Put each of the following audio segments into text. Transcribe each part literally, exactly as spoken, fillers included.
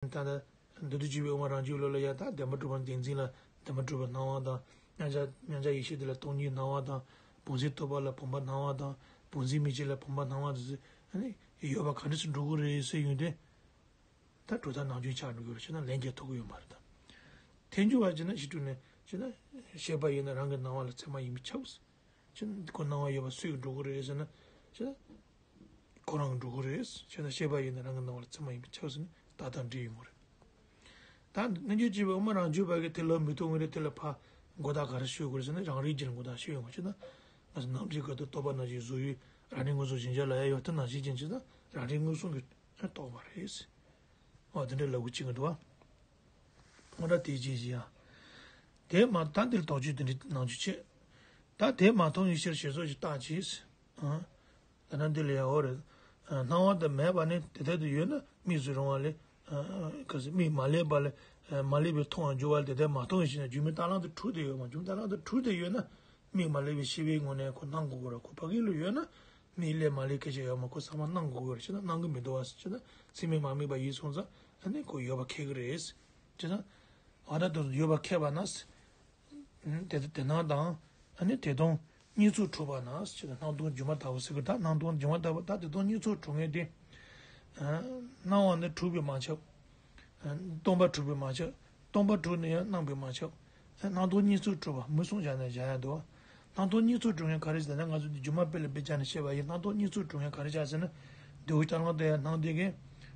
ད་ལྟ་འདི་དུས་གཅིག་པའི་དབུ་མ་རང་རྒྱུད་བློ་ལ་ཡང་ད་བདེན་པར་གྲུབ་པ་བདེན་འཛིན་ལ་བདེན་པར་གྲུབ་པ་སྣང་བ་དང་། མཉམ་གཞག་མཉམ་གཞག་ཡེ་ཤེས་དེ་ལ་སྟོང་ཉིད་སྣང་བ་དང་། བུམ་འཛིན་རྟོག་པ་ལ་བུམ་པ་སྣང་བ་དང་། བུམ་འཛིན་མིག་གཅིག་ལ་བུམ་པ་སྣང་བ་དེ་ཚོ་ཨ་ནི་ཡོད་པ་ག་འདྲ་སེ་འགྲོ་གི་རེད་ཟེར་ཡོང་དུས། ད་གྲུབ་མཐའ་ནང་རྒྱུན་ཆགས་འགྲོ་གི་རེད་ཅེ་ན་ལན་རྒྱག་ཐུབ་ཀྱི་ཡོད་མ་རེད་ད། ཐལ་འགྱུར་བ་ཅེ་ན་ཞི་ཁྲོ་ནས་ཅེ་ན་ཤེས་པ་ཡིན་ན་རང་གི་སྣང་བ་ལ་ཚད་མ་ཡིན་པས་ཁྱབ། ཅེ་ན་ཁོ་སྣང་བ་ཡོད་པ་སུས་འགྲོ་གི་རེད་ཟེར་ན་ཅེ་ན། ཁོ་རང་གི་འགྲོ་གི་རེད། བྱས་ན་ཤེས་པ་ཡིན་ན་རང་གི་སྣང་བ་ལ་ཚད་མ་ཡིན་པས་ཁྱབ་ཟེར་ནས་རྟགས་དང་འབྲེལ་ཡོང་གི་རེད། ད་རྣལ་འབྱོར་སྤྱོད་པའི་དབུ་མ་རང་རྒྱུད་པ་གིས་དེ་ལ་མི་རྟོགས་ངེས་རེད། དེ་ལ་ཕར་མགོ་བཏགས་ག་རེ་ཤོད་དགོས་རེད་ཟེར་ན་རང་རིག་རྒྱུད་ལ་མགོ་བཏགས་ཤོད་ཡོང་བ་བྱས་ན། ང་ཚོ་ནམ་རྒྱུན་ག་དུས་རྟོག་པ་ན་གཞི་གཟུགས་ཡུལ་རང་རིག་མངོན་སུམ་གཞལ་བྱ་ལབ་ཡ་ཡོད་དེ་ནང་བཞིན་ཅན་བྱས་ན་རང་རིག་མངོན་སུམ་གྱི་རྟོག་པ་རེད། འོ་དེ་འདྲ་ལབ་དགོས་ཀྱི་འདུག་བ། འོ་ད་དེ་རྗེས་ཀྱི་ཡང་། དེ་མ་ད་འདིར་དོགས་གཅོད་དེ་འདྲའི་ནང་བཅུད་བྱེད། ད་དེ་མ་མཐོང་བའི་ཕྱིར་ཞེས་སོགས་ཀྱི་རྟགས་ཀྱིས། ཨ། ད་ནི་འདི་ལ་ཡང་འོ་རེད། ཨ། སྣང་བ་དེ་མེད་པ་ནི་དེ་ལྟར་དུ་ཡོད་ན་མིག་སུ་རུང་བ་ལས། ཨ། ག་ཟེར་མིག་མ་བསླད་པ་ལས། ཨ། མ་བསླད་པའི་མཐོང་བར་འགྱུར་བ་ལས་དེ་ལྟར་མ་མཐོང་བའི་ཕྱིར་ན་སྒྱུ་མའི་རྟ་གླང་དེ་དྲུག་དེ་ཡོད་མ། སྒྱུ་མའི་རྟ་གླང་དེ་དྲུག་དེ་ཡོད་ན་མིག་མ་བསླད་པའི་ཤེས་པའི་ངོ་ནས་ཁོ་སྣང་དགོས་ཀྱི་རེད། ཁོ་ཕ་གི་ལ་ཡོད་ན་མིག་བསླད་མ་བསླད་སྐད་ཆ་ཡོད་མ། ཁོ་ཚང་མ་སྣང་དགོས་ཀྱི་རེད། བྱས་ན་སྣང་གི་མི་འདུག་བ་ཟེར་བྱས་ན་ཚད་མས་མ་དམིགས་པ་ཡིན་སོང་ཙང་ཨ་ནི་ཁོ་ཡོད་པ་ཁེགས་ཀྱི་རེད། བྱས་ན་འོ་ད་དེ་ཡོད་པ་ཁེགས་པ་ན། དེ་དེ་སྣང་དང་། ཨ་ནི་དེ་སྟོང་གཉིས་ཚོགས་གྲུབ་པ་ན་ཅེས་སྣང་སྟོང་སྒྱུ་མ་ལྟ་བུ་ཟེར་གི། ད་སྣང་སྟོང་སྒྱུ་མ་ལྟ་བུ་ད་དེ་སྟོང་གཉིས་ཚོགས་གྲུབ་ངེས་དེ། སྣང་བ་ནི་གྲུབ་པས་མ་ཁྱབ། སྟོང་པ་གྲུབ་པས་མ་ཁྱབ། སྟོང་པ་གྲུབ་ནས་ཡང་སྣང་བས་མ་ཁྱབ། སྣང་སྟོང་གཉིས་ཚོགས་གྲུབ་པ་མུ་གསུམ་བཞག་ནས་བཞག་ཡ་འདུག། སྣང་སྟོང་གཉིས་ཚོགས་གྲུབ་ངེས་ག་རེ་ཟེར་ན་ང་ཚོ་འདི་སྒྱུ་མ་དཔེ་ལ་དཔེ་བྱས་ནས་བཤད་པ་ཡིན། སྣང་སྟོང་གཉིས་ཚོགས་གྲུབ་ངེས་ག་རེ་བྱ་ཟེར་ན། དེའུ་རྟ་གླང་དེ་ཡང་སྣང་དེ་གིས།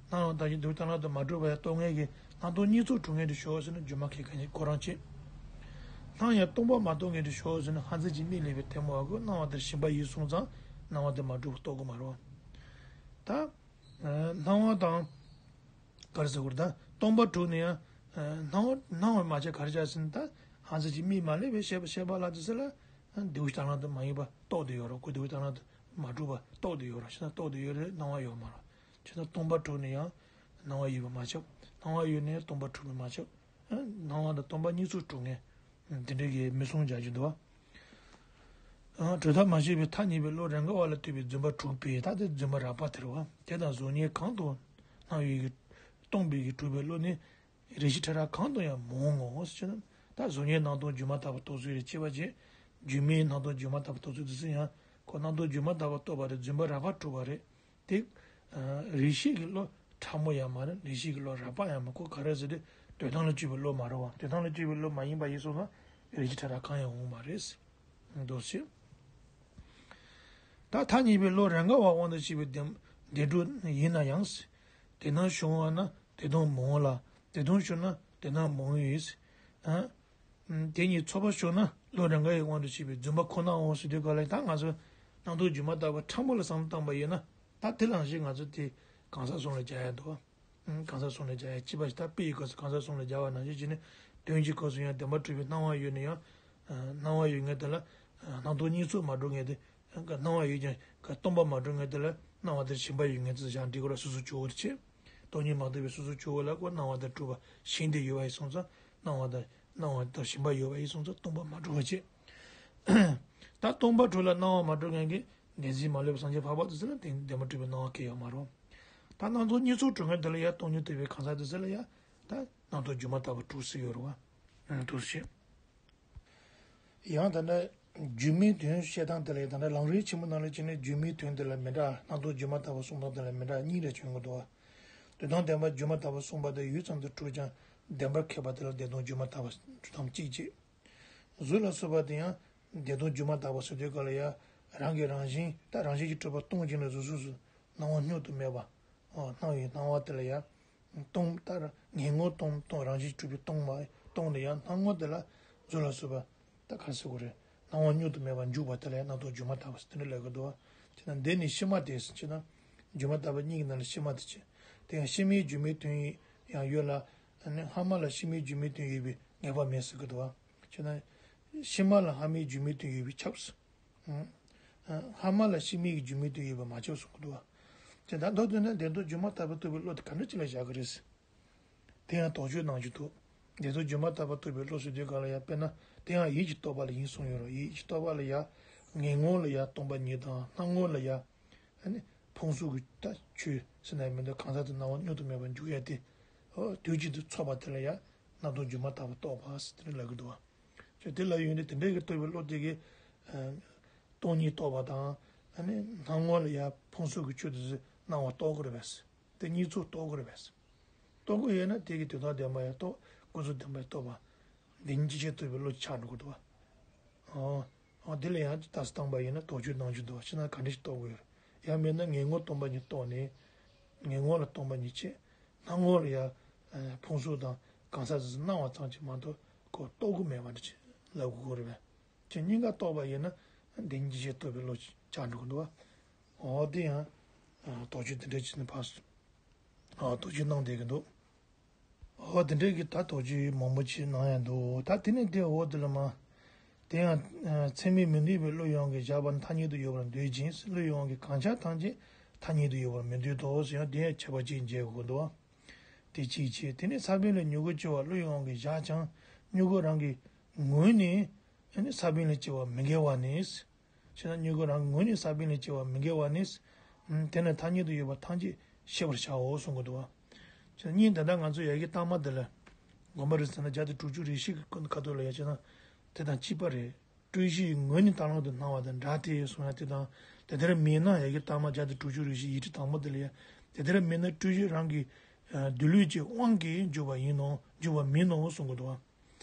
སྣང་བ་དང་བཞིན་དེའུ་རྟ་གླང་དུ་མ་གྲུབ་པ་ཡང་རྟོགས་ངེས་ཀྱི་སྣང་སྟོང་གཉིས་ཚོགས་གྲུབ་ངེས་དུ་ཞོག་ཟེར་ན་སྒྱུ་མ་ཁེགས་མཁན་གྱི་ཁོ་རང་བྱེད། སྣང་ཡང་སྟོང་པ་མ་རྟོགས་ངེས་དུ་ཞོག་ཟེར་ན་ཧ་ཙི་ཅིག་མིག་བསླད་པའི་ཐལ་མོ་བ་གོ་སྣང་བ་དེར་ཞེན་པ་ཡིན་སོང་ཙང་སྣང་བ་དེ་མ་གྲུབ་པ་རྟོགས་དགོས་མ་རེད་བ། ད། སྣང་བ་དང་། ག་རེ་ཟེར་དགོས་རེད་ད། སྟོང་པ་གྲུབ་ནས་ཡང་། སྣང་བ་སྣང་བ་མ་ཆགས་ག་རེ་བྱ་ཟེར་ན་ད། ཧ་ཙི་ཅིག་མིག་མ་བསླད་པའི་ཤེས་པ་ཤེས་པ་ལ་དུ་ཟེར་ལ། དེའུ་རྟ་གླང་དུ་མ་ཡིན་པ་རྟོགས་བསྡད་ཡོད་རེད། ཁོ་དེའུ་རྟ་གླང་དུ་མ་གྲུབ་པ་རྟོགས་བསྡད་ཡོད་རེད། བྱས་ན་རྟོགས་བསྡད་ཡོད་རེད། སྣང་བ་ཡོད་མ་རེད། བྱས་ན་སྟོང་པ་གྲུབ་ནས་ཡང་སྣང་བ་ཡོད་པ་མ་ཁྱབ། སྣང་བ་ཡོད་ནས་སྟོང་པ་གྲུབ་པ་མ་ཁྱབ། སྣང་བ་དང་སྟོང་པ་གཉིས་ཚོགས་གྲུབ་ངེས། དེ་འདྲ་གི་མུ་གསུམ་སྦྱར་གྱི་འདུག་བ། གྲུབ་མཐའ་མ་ཤེས་པའི་ཐ་སྙད་པའི་བློ་རེས་འགའ་བ་ལ་ལྟོས་པའི་རྫུན་པ་དྲུག་པས་ད་དེ་རྫུན་པ་རགས་པ་དེ་རེད་བ། དེ་དང་གཟུགས་བརྙན་གང་དུ་སྣང་བའི་གི་སྟོང་པའི་གི་གྲུབ་པའི་བློ་ནི། རེ་ཞིག་ཕྲ་རགས་གང་དུ་ཡང་མི་འོང་ངོ་། ཟེར་ན། ད་གཟུགས་བརྙན་སྣང་སྟོང་སྒྱུ་མ་ལྟ་བུ་རྟོགས་ཚུལ་རེ་ཕྱེ་བ་བྱས། སྒྱུ་མའི་སྣང་སྟོང་སྒྱུ་མ་ལྟ་བུ་རྟོགས་ཚུལ་དེ་ཚོ་ཡང་ཁོ་སྣང་སྟོང་སྒྱུ་མ་ལྟ་བུ་རྟོགས་པ་རེད། རྫུན་པ་རགས་པ་གྲུབ་པ་རེད། དེ། རེ་ཞིག་གི་བློ་ཕྲ་མོ་ཡང་མ་རེད། རེ་ཞིག་གི་བློ་རགས་པ་ཡང་མ་རེད། ཁོ་ག་རེ་ཟེར་དུས་དོན་དམ་ལ་དཔྱོད་པའི་བློ་མ་རེད་བ། དོན་དམ་ལ་དཔྱོད་པའི་བློ་མ་ཡིན་པ་ཡིན་སོང་ན་རེ་ཞིག་ཕྲ་རགས་གང་ཡང་འོང་མ་རེད། འདུག་ཟེར། ད་ཐ་སྙད་པའི་བློ་རེས་འགའ་བ་དབང་དུ་བྱས་པའི་བདེན་བདེན་གྲུབ་ཡིན་ན་ཡང་། དེ་སྣང་བྱུང་བ་ན་དེ་སྟོང་མི་འོང་ལ། དེ་སྟོང་བྱུང་ན་དེ་སྣང་མི་འོང་ཡིན། ཨ། དེ་གཉིས་ཚོགས་པ་བྱུང་ན་བློ་རེས་འགའ་ཡི་དབང་དུ་བྱས་པའི་རྫུན་པ་ཁོ་ན་འོང་ཟེར་དུས་ག་ལ་ད་ང་ཚོ་སྣང་སྟོང་སྒྱུ་མ་ལྟ་བུ་ཕྲ་མོ་ལ་བསམ་བློ་བཏང་པ་ཡིན་ན་ད་དེ་ལ་ཞིག་ང་ཚོ་དེ་གང་ཟག་གསུམ་ལ་སྦྱར་ཡ་འདུག་བ། གང་ཟག་གསུམ་ལ་སྦྱར་ཡ་གཅིག་པ་ཞིག་ད་དཔེ་ཡི་སྐབས་སུ་གང་ཟག་གསུམ་ལ་སྦྱར་བ་ནང་བཞིན་བྱས་ནས་དོན་གྱི་སྐབས་སུ་ཡང་བདེན་པར་གྲུབ་པའི་སྣང་བ་ཡོད་ན་ཡང་། སྣང་བ་ཡོད་ངེས་དེ་ལ་སྣང་སྟོང་གཉིས་ཚོགས་མ་གྲུབ་ངེས་དེ། སྣང་བ་ཡོད་ཀྱང་སྟོང་པ་མ་གྲུབ་ངེས་དེ་ལ་སྣང་བ་དེར་ཞེན་པ་ཡོད་ངེས་དེ་བཞག་འགྲིག་གི་རེད། སོ་སོ་སྐྱོ་བོ་དེ་བྱེད། སྟོང་ཉིད་མ་རྟོགས་པའི་སོ་སོ་སྐྱོ་བོ་ལ་ཁོ་སྣང་བ་དང་གྲུབ་པ་ཞེན་དེ་ཡོད་པ་ཡིན་སོང་ཙང་སྣང་བ་དང་སྣང་བ་དང་ཞེན་པ་ཡོད་པ་ཡིན་སོང་ཙང་སྟོང་པ་མ་གྲུབ་པ་བྱེད། ད་སྟོང་པ་གྲུབ་ལ་སྣང་བ་མ་གྲུབ་ངེས་ཀྱི་བདེན་འཛིན་མ་ལུས་པ་སངས་རྒྱས་འཕགས་པ་དེ་ཚོ་ལ་བདེན་བདེན་པར་གྲུབ་པའི་སྣང་བ་སྐྱེ་ཡོད་མ་རེད། ད་སྣང་སྟོང་གཉིས་ཚོགས་གྲུབ་ངེས་དེ་ལ་ཡང་སྟོང་ཉིད་རྟོགས་པའི་གང་ཟག་དེ་ཚོ་ལ་ཡང་ད་སྣང་སྟོང་སྒྱུ་མ་ལྟ་བུ་དྲུག་ཟེར་ཡོད་རེད་བ། འདུག་ཟེར། ཡང་ད་ལྟ་སྒྱུ་མའི་དོན་བཤད་སྟངས་དེ་ལ་ད་ལྟ་ལམ་རིམ་ཆེན་མོ་ནང་ལ་བྱས་ནས་སྒྱུ་མའི་དོན་དེ་ལ་མི་འདྲ། སྣང་སྟོང་སྒྱུ་མ་ལྟ་བུ་གསུང་སྟངས་དེ་ལ་མི་འདྲ་གཉིས་རེ་བྱུང་གི་འདུག་བ། དོན་དམ་བདེན་པ་སྒྱུ་མ་ལྟ་བུ་གསུངས་པ་དེ་ཡུད་ཙམ་དུ་གྲུབ་ཀྱང་བདེན་པར་ཁེགས་པ་དེ་ལ་བདེན་སྟོང་སྒྱུ་མ་ལྟ་བུ་གྲུབ་སྟངས་གཅིག་བྱེད། གཟུགས་ལ་སོགས་པ་དེ་ཡང་བདེན་སྟོང་སྒྱུ་མ་ལྟ་བུ་ཟེར་དུས་སྐབས་ལ་ཡང་རང་གི་རང་བཞིན་ད་རང་བཞིན་གྱིས་གྲུབ་པ་སྟོང་གཅིག་ནི་གཟུགས་སོགས་སུ་སྣང་བ་སྙོམས་དུ་མེད་པ། སྣང་བའི་སྣང་བ་དེ་ལ་ཡང་། སྟོང་ལྟར་ངེས་ངོ་སྟོང་སྟོང་རང་བཞིན་གྲུབ་པའི་སྟོང་མ་སྟོང་ལ་ཡང་སྣང་ངོ་དེ་ལ་གཟུགས་ལ་སོགས་པ་ད་ག་རེ་ཟེར་དགོས་རེད། སྣང་བ་སྙོམས་དུ་མེད་པར་འཇུག་པ་དེ་ལ་ཡང་སྣང་སྟོང་སྒྱུ་མ་ལྟ་བུ་ཟེར་དེ་འདྲ་ལབ་ཀྱི་འདུག་བ། བྱས་ན་འདི་ནི་ཕྱི་མ་སྟེ་ཟེར་བྱས་ན། སྒྱུ་མ་ལྟ་བུ་གཉིས་ཀྱི་ནང་ལ་ཕྱི་མ་དེ་བྱས། དེ་ཡང་ཕྱི་མའི་སྒྱུ་མའི་དོན་ཡང་ཡོད་ལ། ཨ་ནི་སྔ་མ་ལ་ཕྱི་མའི་སྒྱུ་མའི་དོན་ཡོད་པའི་ངེས་པ་མེད་ཟེར་གྱི་འདུག་བ། བྱས་ན། ཕྱི་མ་ལ་སྔ་མའི་སྒྱུ་མའི་དོན་ཡོད་པས་ཁྱབ། སྔ་མ་ལ་ཕྱི་མའི་སྒྱུ་མའི་དོན་ཡོད་པས་མ་ཁྱབ་གསུང་གི་འདུག་བ། དེ་ལྟར་མདོར་བསྡུས་ན་བདེན་སྟོང་སྒྱུ་མ་ལྟ་བུ་རྟོགས་པའི་བློ་དེ་ག་འདྲ་ཅིག་ལ་བཞག་གི་རེད། དེ་ཡང་དོགས་གཅོད་གནང་རྒྱུ་འདུག། བདེན་སྟོང་སྒྱུ་མ་ལྟ་བུ་རྟོགས་པའི་བློ་ཟེར་དུས་ག་ལ་ཡང་དཔེར་ན་དེ་ཡང་ཡིད་ཀྱི་རྟོག་པ་ལ་ཡིན་གསུངས་ཡོད་རེད། ཡིད་ཀྱི་རྟོག་པ་ལ་ཡང་ངེས་ངོ་ལ་ཡང་སྟོང་པ་ཉིད་དང་སྣང་ངོ་ལ་ཡང་ཨ་ནི་ཕུང་གཟུགས་ཀྱི་ད་ཆོས་ཟེར་ན་མི་འདུག། གང་ཟག་དེ་སྣང་བ་སྙོམས་དུ་མེད་པར་འཇུག་ཡ་དེ། དུས་གཅིག་ཏུ་ཚོགས་པ་དེ་ལ་ཡང་རྣམ་རྟོག་སྒྱུ་མ་ལྟ་བུ་རྟོགས་པ་ཟེར་དེ་འདྲ་ལབ་ཀྱི་འདུག་བ། ཅེས་དེ་ལ་ཡོད་ནས་དེ་འདྲའི་གི་རྟོགས་པའི་བློ་དེ་གིས་སྟོང་ཉིད་རྟོགས་པ་དང་། ཨ་ནི་སྣང་ངོ་ལ་ཡང་ཕུང་གསུམ་གྱི་ཆོས་དེ་ཚོ་སྣང་བ་རྟོགས་ཀྱི་རེད་པས། དེ་གཉིས་ཚོགས་རྟོགས་ཀྱི་རེད་པས། རྟོགས་ཀྱི་ཡོད་ན་དེ་གི་དོན་དམ་བདེན་པ་ཡང་རྟོགས། ཀུན་རྫོབ་བདེན་པ་ཡང་རྟོགས་པ། འདི་ཉིད་ཅི་ཕྱིར་རྟོགས་པའི་བློ་ཆགས་འགྲོ་གི་འདུག་བ། ཨོ། ཨོ་དེ་ལ་ཡང་ལྟ་ས་བཏང་པ་ཡིན་ན་དོགས་གཅོད་གནང་རྒྱུ་འདུག་བ། ཕྱི་ནང་ག་འདྲ་ཞིག་རྟོགས་དགོས་ཡོད། ཡང་མིན་ན་ངན་ངོ་སྟོང་པ་ཉིད་རྟོགས་ནས། ངན་ངོ་ལ་སྟོང་པ་ཉིད་ཕྱེ། སྣང་ངོ་ལ་ཡང་ཕུང་གསུམ་དང་གང་ཟག་ཟེར་སྣང་བ་ཙམ་གྱིས་མ་གཏོགས་ཁོ་རྟོགས་ཀྱི་མེད་པ་འདྲ་ཅིག་ལབ་དགོས་རེད་པས། ཁྱེད་གཉིས་ཀ་རྟོགས་པ་ཡིན་ན་འདི་ཉིད་ཅི་ཕྱིར་རྟོགས་པའི་བློ་ཆགས་འགྲོ་གི་འདུག་བ། འོ་དེ་ཡང་དོགས་གཅོད་དེ་འདྲ་བྱས་ནས་ཕར་ཨ་དོགས་གཅོད་གནང་བསྡད་ཀྱི་འདུག་འོ་དེ་འདྲའི་གི་ད་དོགས་གཅོད་མང་པོ་ཅིག་གནང་ཡ་འདུག་ད་དེ་ནས་དེ་འོ་དེ་ལ་མ། དེ་ཡང་ཚད་མས་མི་འདུས་པའི་བློ་ཡོངས་ཀྱིས་བཞག་པ་ནི་ཐ་སྙད་དུ་ཡོད་པར་འདོད་ཅིང་། བློ་ཡོངས་ཀྱིས་གང་ཤར་ཐམས་ཅད་ཐ་སྙད་དུ་ཡོད་པར་མི་འདོད་དོ་ཟེར་ཡང་དེ་ཡང་ཁྱད་པར་ཅིག་འབྱེད་དགོས་འདུག་དེ་གཅིག་བྱས། དེ་ནས་ས་བོན་ལས་མྱུ་གུ་སྐྱེ་བ་བློ་ཡོངས་ཀྱིས་བཞག་ཀྱང་མྱུ་གུ་རང་གི་ངོས་ནས་ས་བོན་ལས་སྐྱེ་བ་མི་འགལ་བ་ནི། བྱས་ན་མྱུ་གུ་རང་གི་ངོས་ནས་ས་བོན་ལས་སྐྱེ་བ་མི་འགལ་བ་ནི། དེ་ནི་ཐ་སྙད་དུ་ཡོད་པ་ཐམས་ཅད་ཤེས་པར་བྱའོ་གསུང་གི་འདུག་བ། བྱས་ན་སྙིང་དེ་ལྟར་ང་ཚོ་ཡ་གི་གཏའ་མ་འདི་ལ་དགོངས་པ་རེད་ཟེར་ན་བརྒྱ་དང་དྲུག་ཅུ་རེ་བཞི་གི་ཁ་ཐོག་ལ་ཡ་བྱས་ན་དེ་དང་གཅིག་པ་རེད། སྤྲོས་གཞིའི་ངོས་ནས་རྟ་གླང་དུ་སྣང་བ་དང་འདྲ་སྟེ་གསུང་ཡ་དེ་དང་དེ་ལྟར་མིན་ན་ཡ་གི་གཏའ་མ་བརྒྱ་དང་དྲུག་ཅུ་རེ་བཞི་ཡིག་ཁྲི་དང་པོ་འདི་ལ་ཡ་དེ་ལྟར་མིན་ན་སྤྲོས་གཞི་རང་གི་སྡོད་ལུགས་ཀྱི་དབང་གིས་འཇུག་པ་ཡིན་ནོ། འཇུག་པ་མིན་ནོ་གསུང་གི་འདུག་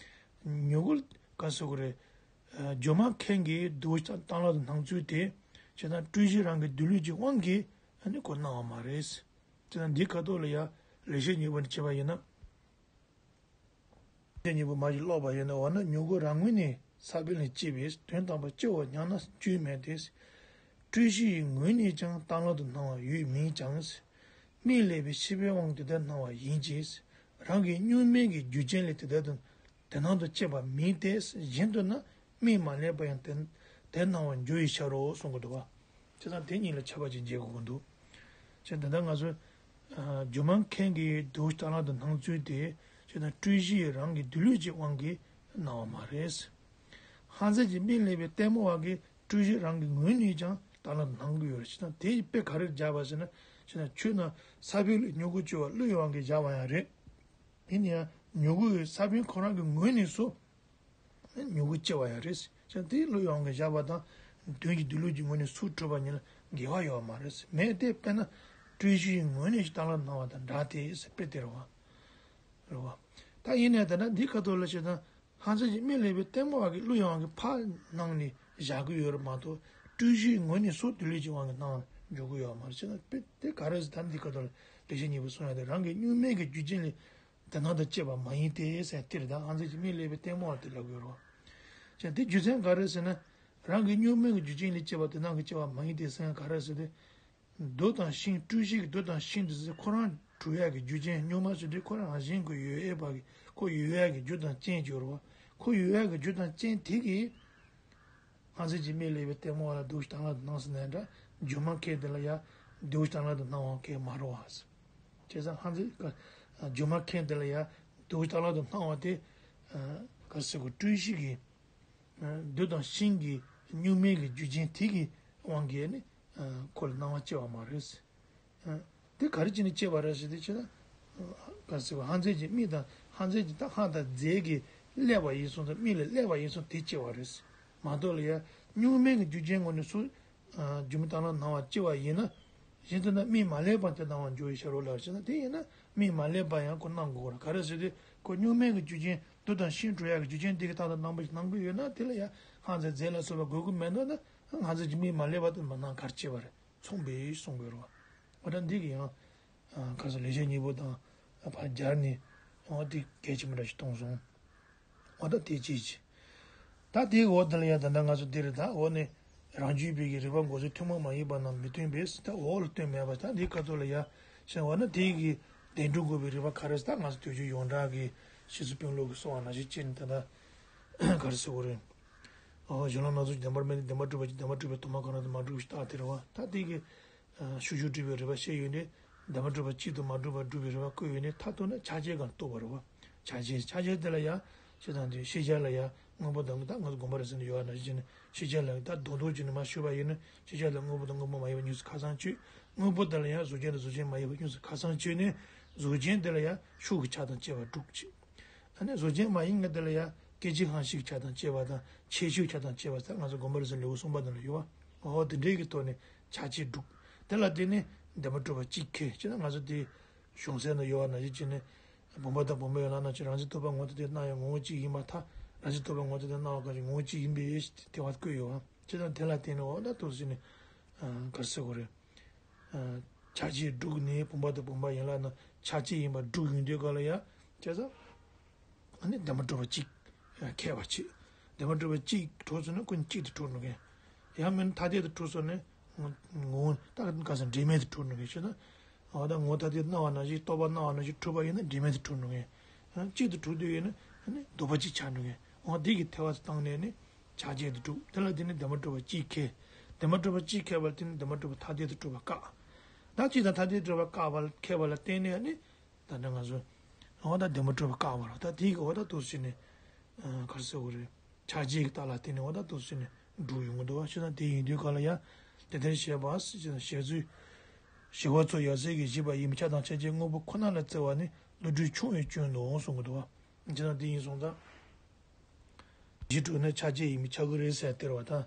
བ། མྱུ་གུ་ག་ཟེར་དགོས་རེད། སྒྱུ་མ་མཁན་གྱིས་འདུལ་བའི་གཏམ་ལ་སྣང་ཚུལ་དེ། བྱས་ཙང་སྤྲོས་གཞི་རང་གི་སྡོད་ལུགས་ཀྱི་དབང་གིས་ཨ་ནི་ཁོ་སྣང་བ་མ་རེད། བྱས་ཙང་འདིའི་ཁ་ཐོག་ལ་ཡང་ལེགས་བཤད་སྙིང་པོ་ནས་བྱས་པ་ཡིན་ན། ལེགས་བཤད་སྙིང་པོ་མ་ཞིག་ཀློག་པ་ཡིན་ན། འོ་ན་མྱུ་གུ་རང་ངོས་ནས་ས་བོན་ལས་སྐྱེས་པས་དོན་དམ་པར་སྐྱེ་བར་སྙམ་ན་སྐྱོན་མེད་དེ། སྤྲོས་གཞིའི་ངོས་ནས་ཀྱང་གཏམ་ལ་སྣང་བ་ཡོད་མིན་ཀྱང་། མིག་ཀླས་པའི་ཤེས་པའི་དབང་དེ་ལྟར་སྣང་བ་ཡིན་གྱི། རང་གི་གཉུག་མའི་གི་རྒྱུ་ཅན་ལས་དེ་ལྟར་དུ་དེ་སྣང་དུ་སྐྱེས་པ་མིན་ཏེ། གཞན་དུ་ན་མིག་མ་ཀླས་པ་ཡང་དེ་དེ་སྣང་བར་འགྱུར་བའི་ཕྱིར་རོ་གསུང་གི་འདུག་བ། བྱས་ཙང་དེ་གཉིས་ལ་ཁྱད་པར་ཅིག་འབྱེད་དགོས་ཀྱི་འདུག་བྱས་ཙང་ད་ལྟ་ང་ཚོ་སྒྱུ་མ་མཁན་གྱིས་འདུལ་བའི་གཏམ་ལ་སྣང་ཚུལ་དེ། བྱས་ཙང་སྤྲོས་གཞི་རང་གི་སྡོད་ལུགས་ཀྱི་དབང་གིས་སྣང་བ་མ་རེད། ཧང་སངས་ཀྱི་མིག་ཀླས་པའི་ལྟད་མོ་བ་གིས་སྤྲོས་གཞི་རང་གི་ངོས་ནས་ཀྱང་གཏམ་ལ་སྣང་གི་ཡོད་རེད། བྱས་ཙང་དེ་ཡི་དཔེ་ག་རེ་སྦྱར་བ་ཟེར་ན། བྱས་ཙང་ཆོས་རྣམས་ས་བོན་ལས་མྱུ་གུ་སྐྱེ་བ་བློ་ཡི་དབང་གིས་བཞག་པ་ཡང་རེད། ཡིན་ན་ཡང་མྱུ་གུ་ཡི་ས་བོན་ཁོ་རང་གི་ངོས་ནས་སུ་མྱུ་གུ་སྐྱེ་བ་ཡང་རེད། བྱས་ཙང་དེ་བློ་ཡི་དབང་གིས་བཞག་པ་དང་དོན་གྱི་སྡོད་ལུགས་ཀྱི་ངོས་ནས་སུ་གྲུབ་པ་གཉིས་ལ་འགལ་བ་ཡོད་མ་རེད། མེད་དེ། དཔེར་ན་སྤྲོས་གཞིའི་ངོས་ནས་གཏམ་ལ་སྣང་བ་དང་འདྲ་སྟེ་ཟེར་དཔེ་དེ་རེད་བ། རེད་བ། ད་ཡིན་ནའི་ད་ལྟ་འདིའི་ཁ་ཐོག་ལ་བྱས་ཙང་ཧང་སངས་ཀྱི་མིག་ཀླས་པའི་ལྟད་མོ་བ་གིས་བློ་ཡི་དབང་གིས་ཕར་སྣང་ནས་བཞག་གི་ཡོད་རེད་མ་གཏོགས། སྤྲོས་གཞིའི་ངོས་ནས་སུ་སྡོད་ལུགས་ཀྱི་དབང་གིས་སྣང་བར་འགྱུར་གྱི་ཡོད་མ་རེད། བྱས་ཙང་དཔེ་དེ་ག་རེ་ཟེར། ད་འདིའི་ཁ་ཐོག་ལ་ལེགས་བཤད་སྙིང་པོས་གསུངས་ཡ་དེ། རང་གི་གཉུག་མའི་གི་རྒྱུ་ཅན་ལས་དེ་སྣང་དུ་སྐྱེས་པ་མ་ཡིན་ཏེ་ཟེར་དེ་རེད། ད་ཧང་སངས་ཀྱི་མིག་ཀླས་པའི་ལྟད་མོ་བ་དེ་ལབ་ཀྱི་ཡོད་རེད་བ། བྱས་ཙང་དེ་རྒྱུ་མཚན་ག་རེ་ཟེར་ན། རང་གི་གཉུག་མའི་གི་རྒྱུ་ཅན་ལས་སྐྱེས་པ་དེ་སྣང་གི་སྐྱེ་བ་མ་ཡིན་ཏེ་ཟེར་ཡ་ག་རེ་ཟེར་ཏེ། རྡོ་དང་ཤིང་། སྤྲོས་གཞི་གི་རྡོ་དང་ཤིང་དེ་ཚོ་ཁོ་རང་གྲུབ་ཡག་གི་རྒྱུ་ཅན། གཉུག་མ་ཟེར་དུས་ཁོ་རང་རང་བཞིན་གྱིས་ཡོད་ཡོད་པ་གི། ཁོ་ཡོད་ཡག་གི་རྒྱུ་དང་རྐྱེན་གྱི་རེད་བ། ཁོ་ཡོད་ཡག་གི་རྒྱུ་དང་རྐྱེན་དེ་གིས་ཧང་སངས་ཀྱི་མིག་ཀླས་པའི་ལྟད་མོ་བ་ལ་འདུལ་བའི་གཏམ་ལ་སྣང་ཟེར་ནའི་འདྲ། སྒྱུ་མ་མཁན་དེ་ལ་ཡང་འདུལ་བའི་གཏམ་ལ་སྣང་བ་གང་ཡང་མ་རེད་བ། བྱས་ཙང་ཧང་སངས་ཀྱི་སྒྱུ་མ་མཁན་དེ་ལ་ཡང་འདུལ་བའི་གཏམ་ལ་སྣང་བ་དེ་ག་རེ་ཟེར་དགོས། སྤྲོས་གཞི་གི་རྡོ་དང་ཤིང་གི་གཉུག་མའི་གི་རྒྱུ་ཅན་དེ་གི་དབང་གིས་ནི་ཁོ་ལ་སྣང་བ་སྐྱེ་བ་མ་རེད། དེ་ག་རེ་བྱས་ནས་སྐྱེ་བ་རེད་ཟེར་དུས། ཅི་ན་ག་ཟེར་བ། ཧང་སངས་ཀྱི་མིག་དང་ཧང་སངས་ཀྱི་ད་ཧང་དང་ཟེར་གྱིས་བསླད་པ་ཡིན་སོང་ཙང་། མིག་ལ་བསླད་པ་ཡིན་སོང་དེ་སྐྱེ་བ་རེད། མ་གཏོགས་ལ་ཡ་གཉུག་མའི་གི་རྒྱུ་ཅན་ངོས་ནས་སུ་སྒྱུ་མའི་གཏམ་ལ་སྣང་བ་སྐྱེ་བ་ཡིན་ན། གཞན་དུ་ན་མིག་མ་བསླད་པར་དེ་སྣང་བར་འགྱུར་བའི་ཕྱིར་རོ་ལབ་བྱས་ན། དེ་ཡིན་ན་མིག་མ་བསླད་པ་ཡང་ཁོ་སྣང་དགོས་རེད། ག་རེ་ཟེར་དུས་ཁོ་གཉུག་མའི་གི་རྒྱུ་ཅན་རྡོ་དང་ཤིང་གྲུབ་ཡག་གི་རྒྱུ་ཅན་དེ་གི་རྟག་ཏུ་སྣང་བ་ཞིག་སྣང་གི་ཡོད་ན། དེ་ལ་ཡང་ཧང་སངས་ཟེར་ལ་སོགས་པ་དགོས་ཀྱི་མེད་མདོག་ན། ཧང་སངས་ཀྱི་མིག་མ་བསླད་པ་དེ་མ་སྣང་གར་སྐྱེ་བ་རེད། མཚུངས་པས་གསུང་དགོས་རེད་བ། འོ་ད་འདི་གི་ཡང་ཁ་སང་ལེགས་བཤད་སྙིང་པོ་དང་ཕར་སྦྱར་ནས་འོ་དེ་གལ་ཆེན་པོ་འདྲ་ཞིག་གཏོང་སོང་། འོ་ད་དེ་ཅིག་ད་དེའི་འོག་དེ་ལ་ཡང་ད་ལྟ་ང་ཚོ་འདི་རེད། ད་འོག་ནས་རང་རྒྱུད་པའི་གི་རིགས་པ་འགོག་ཚུལ་ཐུན་མོང་མ་ཡིན་པ་རྣམས་མི་སྟོན་པས། ད་འོག་ལ་སྟོན་མེད་པ། ད་འདིའི་ཁ་ཐོག་ལ་ཡང་ཞེས་འོ་ན་དེའི་གི་བདེན་གྲུབ་འགོག་པའི་རིགས་པ་ག་རེ་ཟེར། ད་ང་ཚོ་དུས་རྒྱུན་ཡོངས་གྲགས་ཀྱི་ཕྱིས་སུ་དཔོན་སློབ་ཀྱིས་གསུངས་པ་ནང་བཞིན་བྱས་ནས་ད་ལྟ་ག་རེ་ཟེར་དགོས་རེད། ཨོ་གཞན་ལ་སྣང་ཚུལ་བདེན་པར་མེད་ནས་བདེན་པར་གྲུབ་པ་ཅིག་བདེན་པར་གྲུབ་པའི་དུ་མ་གང་རུང་དུ་མ་གྲུབ་ཞེས་བརྟག་སྟེ་རེད་བ། ད་དེ་གི་ཤུགས་ཤུགས་སྒྲུབ་པའི་རིགས་པ་བཤད་ཡོད་ནས། བདེན་པར་གྲུབ་པ་གཅིག་ཏུ་མ་གྲུབ་པར་སྒྲུབ་པའི་རིགས་པ་བཀོད་ཡོད་ནས། མཐར་གཏུགས་ན་ཕྱག་རྒྱའི་སྒང་ལ་གཏུགས་པ་རེད་བ། ཕྱག་རྒྱའི་ཕྱག་རྒྱའི་དེ་ལ་ཡང་ཞེས་དང་དེ་ཤེས་བྱ་ལ་ཡང་དངོས་པོ་དང་། ད་ང་ཚོ་དགོངས་པ་རེད་ཟེར་ནས་ཡོད་པ་ནང་བཞིན་བྱས་ནས་ཤེས་བྱ་ལ་ད་རྡོག་རྡོག་བྱས་ནས་མར་ཞུས་པ་ཡིན་ན། ཤེས་བྱ་ལ་དངོས་པོ་དང་དངོས་པོ་མ་ཡིན་པ་གཉིས་སུ་ཁ་ཚང་གཅོད། དངོས་པོ་དེ་ལ་ཡང་གཟུགས་ཅན་དང་གཟུགས་ཅན་མ་ཡིན་པ་གཉིས་སུ་ཁ་ཚང་གཅོད་ནས། གཟུགས་ཅན་དེ་ལ་ཡང་ཤུགས་ཀྱི་ཆ་དང་བཅས་པ་དྲུག་ཅིག་ཨ་ནི་གཟུགས་ཅན་མ་ཡིན་མཁན་དེ་ལ་ཡང་སྐད་ཅིག་གང་ཞིག་ཆ་དང་བཅས་པ་དང་ཆེ་ཤོས་ཆ་དང་བཅས་པ་ཟེར་ང་ཚོ་དགོན་པ་རེ་ཟུང་ལེའུ་གསུམ་པ་དེ་ལ་ཡོད་པ། འོ་དེ་འདྲའི་གི་ཐོག་ནས་ཆ་བྱད་དྲུག་དེ་ལ་བརྟེན་ནས་བདེན་པ་གྲུབ་པ་གཅིག་ཁས་བྱས་ན་ང་ཚོ་དེ་གཞུང་ཚན་ན་ཡོད་པ་ནང་བཞིན་བྱས་ནས་བུམ་པ་དང་བུམ་པའི་ཡན་ལག་རྣམས་ཀྱི་རང་བཞིན་རྟོག་པ་ངོ་ཐ་དད་སྣང་བའི་ངོ་བོ་གཅིག་ཡིན་པར་ཐལ། རང་བཞིན་རྟོག་པ་ངོ་ཐ་དད་སྣང་བ་གང་ཞིག་ངོ་བོ་གཅིག་ཡིན་པའི་དེ་བ་བཀོད་ཡོད་པ། བྱས་ཙང་དེ་ལ་བརྟེན་ནས་འོ་ད་དུ་ཟིན་ནས་ག་རེ་ཟེར་དགོས་རེད། ཆ་བྱད་དྲུག་ནི་བུམ་པ་དང་བུམ་པའི་ཡན་ལག་རྣམས་ཆ་བྱད་ཡིན་པ་དྲུག་ཡིན་དུས་ག་ལ་ཡ། བྱས་ཙང་ཨ་ནི་བདེན་པ་གྲུབ་པ་གཅིག་ཁས་པ་བྱེད། བདེན་པ་གྲུབ་པ་གཅིག་གྲུབ་སོང་ན་ཀུན་གཅིག་ཏུ་གྲུབ་འགྲོ་མཁན། ཡང་མིན་ཐ་དད་དུ་གྲུབ་སོང་ན་ངོ་ངོ་བོ་ད་ག་ས་འབྲེལ་མེད་དུ་གྲུབ་འགྲོ་མཁན་ཞེ་ན། འོ་ད་ངོ་ཐ་དད་སྣང་བ་ནང་བཞིན་རྟོག་པ་སྣང་བ་ནང་བཞིན་གྲུབ་པ་ཡིན་ན་འབྲེལ་མེད་དུ་གྲུབ་འགྲོ་མཁན། གཅིག་ཏུ་གྲུབ་དུས་ཡིན་ན་ཨ་ནི་ལྡོག་པ་གཅིག་ཆགས་འགྲོ་མཁན། འོ་དེ་གི་ཐལ་བ་དུ་བཏང་ནས་ནི། ཆ་བྱད་དུ་གྲུབ། དེ་ལ་བརྟེན་ནས་བདེན་པ་གྲུབ་པ་གཅིག་ཁས། བདེན་པ་གྲུབ་པ་གཅིག་ཁས་པ་ལ་བརྟེན་ནས་བདེན་པ་གྲུབ་པ་ཐ་དད་དུ་གྲུབ་པ་བཀག་ད་གཅིག་དང་ཐ་དད་གྲུབ་པ་བཀག་པ་ལ་ཁས་པ་ལ་བརྟེན་ནས་ནི། ད་ནི་ང་ཚོ། འོ་ད་བདེན་པ་གྲུབ་པ་བཀག་པ་རེད། ད་དེའི་གི་འོ་ད་དུ་ཟིན་ནས། ག་རེ་ཟེར་དགོས་རེད། ཆ་བྱད་ཀྱི་རྟགས་ལ་བརྟེན་ནས་འོ་ད་དུ་ཟིན་ནས་འགྲུབ་ཡོང་གི་འདུག་བ། བྱས་ཙང་དེ་ཡིན་དུས་ག་ལ་ཡ། དེ་ལྟར་བཤད་པ་ཟེར་བྱས་ན་བཤད་ཚུལ། ཞི་བ་ཚོ་ཡབ་སྲས་ཀྱིས་བཞེད་པ་ཡིན་པས་ཆ་དང་ཆ་བྱད་དངོས་པོ་ཁོ་ན་ལ་བརྩི་བ་ནི་བློ་གྲོས་ཆུང་བའི་སྐྱོན་ནོ་གསུང་གི་འདུག་བ། བྱས་ཙང་དེ་ཡིན་སོང་ཙང་། གཞི་གྲུབ་ནི་ཆ་བྱད་ཡིན་པས་ཁྱབ་ཀྱི་རེད་ཟེར་སྟེར་བ་དང་།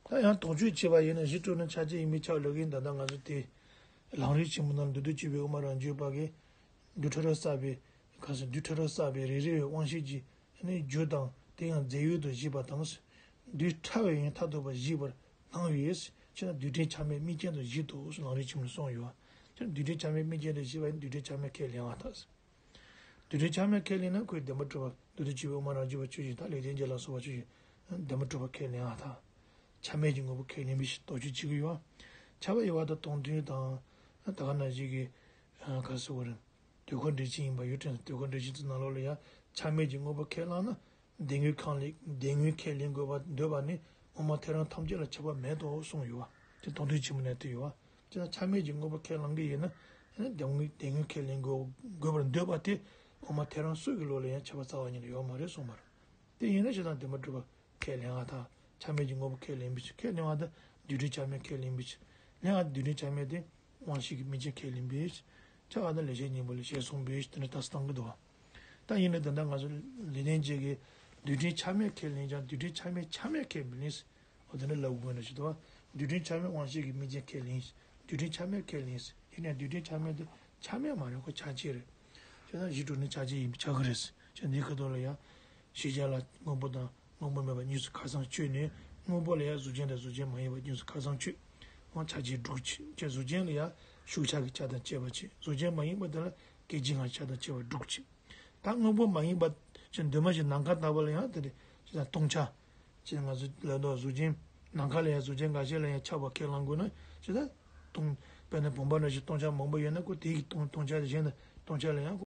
ད་ཡང་དོགས་གཅོད་བྱས་པ་ཡིན་ན་གཞི་གྲུབ་ནི་ཆ་བྱད་ཡིན་པས་ཁྱབ་ལབ་ཀྱི་ཡིན། ད་ལྟ་ང་ཚོ་དེ། ལམ་རིམ་ཆེན་མོ་ནང་མདོ་སྡེ་སྤྱི་པའི་དབུ་མ་རང་རྒྱུད་པ་གིས། རྡུལ་ཕྲ་རབ་བསགས་པའི། གང་ཟེར་རྡུལ་ཕྲ་རབ་བསགས་པའི་རེ་རེ་བའི་དབང་ཤེས་ཀྱིས་ནི་རྒྱུ་དང་དེ་ཡང་རྫས་ཡོད་དུ་བཞེད་པ་དང་། རྡུལ་ཕྲ་བའི་ཡང་མཐར་ཐུག་པ་བཞེད་པར་སྣང་བས། ཕྱིར་ན་རྡུལ་ཕྲན་ཆ་མེད་དམིགས་རྐྱེན་དུ་བཞེད་དོ་ལམ་རིམ་ཆེན་མོ་ནས་གསུངས་ཡོད། ཕྱིར་ན་རྡུལ་ཕྲན་ཆ་མེད་དམིགས་རྐྱེན་དུ་བཞེད་པ་ཡིན་རྡུལ་ཕྲན་ཆ་མེད་ཁས་ལེན་པར་ཐལ། རྡུལ་ཕྲན་ཆ་མེད་ཁས་ལེན་ན་ཁོའི་བདེན་པར་གྲུབ་པ་མདོ་སྡེ་སྤྱི་པའི་དབུ་མ་རང་རྒྱུད་པ་ཆོས་ཅན་དང་ལེགས་ལྡན་འབྱེད་ལ་སོགས་པ་ཆོས་ཅན། བདེན་པར་གྲུབ་པ་ཁས་ལེན་པར་ཐལ། ཆ་མེད་ཀྱི་དངོས་པོ་ཁས་ལེན་པའི་ཕྱིར་དོགས་གཅོད་བྱེད་ཀྱི་ཡོད། ཁྱབ་པ་ཡོད་པ་དང་སྟོང་ཐུན་དང་། ད་ག་ནང་བཞིན་གྱི། ག་རེ་ཟེར་དགོས་རེད། དུས་འཁོར་འགྲེལ་ཆེན་ཡིན་པ་ཡོད་དྲན། དུས་འཁོར་འགྲེལ་ཆེན་གྱི་ནང་ལོགས་ལ་ཡང་ཆ་མེད་ཀྱི་དངོས་པོ་ཁས་བླངས་ན། སྡེ་དངོས་ཁས་ལེན་སྡེ་དངོས་ཁས་ལེན་དགོས་པར་འདོད་པ་ནི་དབུ་མ་ཐལ་རང་ཐམས་ཅད་ལ་ཁྱབ་པ་མེད་དོ་གསུངས་ཡོད་པ། དེ་སྟོང་ཐུན་ཆེན་མོ་ནས་བསྡུས་ཡོད་པ། དེ་ན་ཆ་མེད་ཀྱི་དངོས་པོ་ཁས་བླང་གི་ཡིན་ན། སྡེ་དངོས་སྡེ་དངོས་ཁས་ལེན་དགོས་དགོས་པར་འདོད་པ་དེ་དབུ་མ་ཐལ་རང་སུ་གི་ལུགས་ལ་ཡང་ཁྱབ་པ་རྩ་བ་ཉིད་ནས་ཡོད་མ་རེད་གསུངས་པ་རེད། དེ་ཡིན་ན་ཞེ་སྡང་བདེན་པར་གྲུབ་པ་ཁས་ལེན་པར་ཐལ། ཆ་མེད་ཀྱི་དངོས་པོ་ཁས་ལེན་པའི་ཕྱིར། ཁས་ལེན་པར་ཐལ། རྡུལ་ཕྲན་ཆ་མེད་ཁས་ལེན་པའི་ཕྱིར། ལེན་པར་ཐལ། རྡུལ་ཕྲན་ཆ་མེད་དེ་དབང་ཤེས་ཀྱི་དམིགས་རྐྱེན་ཁས་ལེན་པའི་ཕྱིར། ཆ་མེད་དེ་ལེགས་བཤད་སྙིང་པོ་ལ་ཞེས་གསུངས་པའི་ཕྱིར་དེ་འདྲ་རྟགས་སུ་བཏང་གི་འདུག་བ། ད་ཡིན་ན་ད་ལྟ་ང་ཚོ་ལེགས་ལྡན་འབྱེད་ཀྱིས་རྡུལ་ཕྲན་ཆ་མེད་ཁས་ལེན་ཀྱང་རྡུལ་ཕྲན་ཆ་མེད་ཆ་མེད་ཁས་མི་ལེན། འོ་དེ་འདྲ་ལབ་དགོས་ན་ཞིག་འདུག་བ། རྡུལ་ཕྲན་ཆ་མེད་དབང་ཤེས་ཀྱི་དམིགས་རྐྱེན་ཁས་ལེན། རྡུལ་ཕྲན་ཆ་མེད་ཁས་ལེན། ཡིན་ནའང་རྡུལ་ཕྲན་ཆ་མེད་དེ་ཆ་མེད་མ་རེད། ཁོ་ཆ་བྱད་རེད། བྱས་ན་གཞི་གྲུབ་ནི་ཆ་བྱད་ཡིན་པས་ཁྱབ་ཀྱི་རེད། བྱས་འདིའི་ཁ་ཐོག་ལ་ཡང་། ཤེས་བྱ་ལ་དངོས་པོ་དང་དངོས་པོ་མེད་པ་གཉིས་སུ་ཁ་ཚང་གཅོད་ནས། དངོས་པོ་ལ་ཡང་གཟུགས་ཅན་དང་གཟུགས་ཅན་མ་ཡིན་པ་གཉིས་སུ་ཁ་ཚང་གཅོད། འོ་ཆ་བྱད་དྲུག་བྱས། བྱས་གཟུགས་ཅན་ལ་ཡང་ཤུགས་ཆ་གི་ཆ་དང་བཅས་པ་བྱས། གཟུགས་ཅན་མ་ཡིན་པ་དེ་ལ་སྐད་ཅིག་གང་ཆ་དང་བཅས་པ་དྲུག་བྱས། ད་དངོས་པོ་མ་ཡིན་པ་ཅིག་འདུས་མ་བྱས་ནམ་མཁའ་ལྟ་བུ་ལ་ཡང་དེ་རེད། ཅེས་དང་སྟོང་ཆ། ཅེས་ང་ཚོ་ལ་དོ་གཟུགས་ཅན། ནམ་མཁའ་ལ་ཡང་གཟུགས་ཅན་འགའ་ཤས་ལ་ཡང་ཆགས་པ་ཁས་བླང་དགོས་ན། ཅེས་དང་སྟོང་། དཔེར་ན་བུམ་པ་འདྲ་ཞིག་སྟོང་ཆ་མང་པོ་ཡོད་ན་ཁོ་དེ་ཡི་སྟོང་སྟོང་ཆ་གཞན་དང་སྟོང་ཆ་ལ་ཡང་།